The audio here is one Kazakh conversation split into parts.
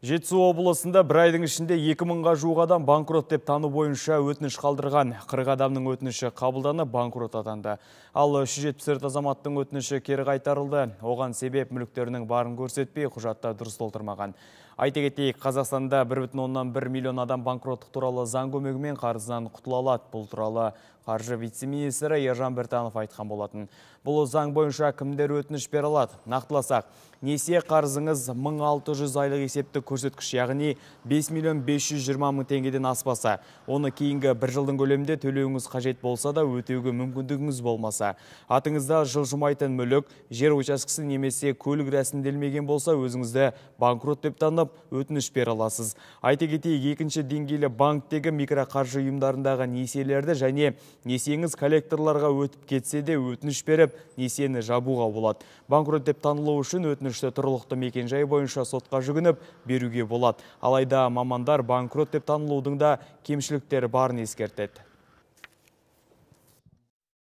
Жетісу облысында бір айдың ішінде 2000-ға жуық адам банкрот деп тану бойынша өтініш қалдырған. 40 адамның өтініші қабылданып, банкрот атанды. Ал 374 азаматтың өтініші кері қайтарылды. Оған себеп мүліктерінің барын көрсетпей, құжатта дұрыс толтырмаған. Айта кетейік, Қазақстанда 1,1 миллион адам банкроттық туралы заң көмегімен қарызынан құтыла алады. Бұл туралы қаржы вице-министрі Ержан Біртанов айтқан болатын. Бұл заң бойынша кімдер өтініш бере алады? Нақтыласақ, несие қарызыңыз 1600 айлық есептік көрсеткіш, яғни 5 миллион 520 мың теңгеден аспаса, оны кейінгі бір жылдың көлемінде төлеуіңіз қажет болса да, өтеуге мүмкіндігіңіз болмаса, атыңызда жылжымайтын мүлік, жер учаскесі немесе көлік рәсімделмеген болса, өзіңізді банкрот деп танып, өтініш бере аласыз. Айта кетейік, екінші деңгейлі банктегі микроқаржы ұйымдарындағы несиелерді және несиеңіз коллекторларға өтіп кетсе де өтініш беріп, несиені жабуға болады. Банкрот деп танылу үшін өтінішті тұрғылықты мекенжай бойынша сотқа жүгініп беруге болады. Алайда мамандар банкрот деп танылудың да кемшіліктері барын ескертеді.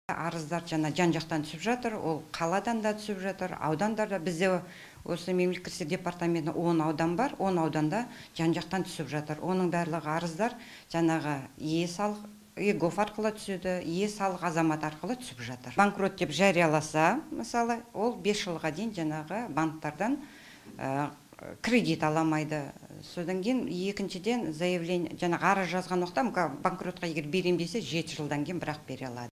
Арыздар жаңа жан-жақтан түсіп жатыр, ол қаладан да түсіп жатыр, аудандарда. Бізде осы мемлекеттік кірістер департаментінде 10 аудан бар, 10 ауданда жан-жақтан түсіп жатыр. Оның барлығы арыздар жаңағы е-салық, егов арқылы түседі, е-салық азамат арқылы түсіп жатыр. Банкрот деп жарияласа, мысалы, ол 5 жылға дейін жаңағы банктардан кредит аламайды. Содан кейін екіншіден заявление, жаңағы арыз жазған уақытта банкротқа егер берем десе, 7 жылдан кейін бірақ бере алады.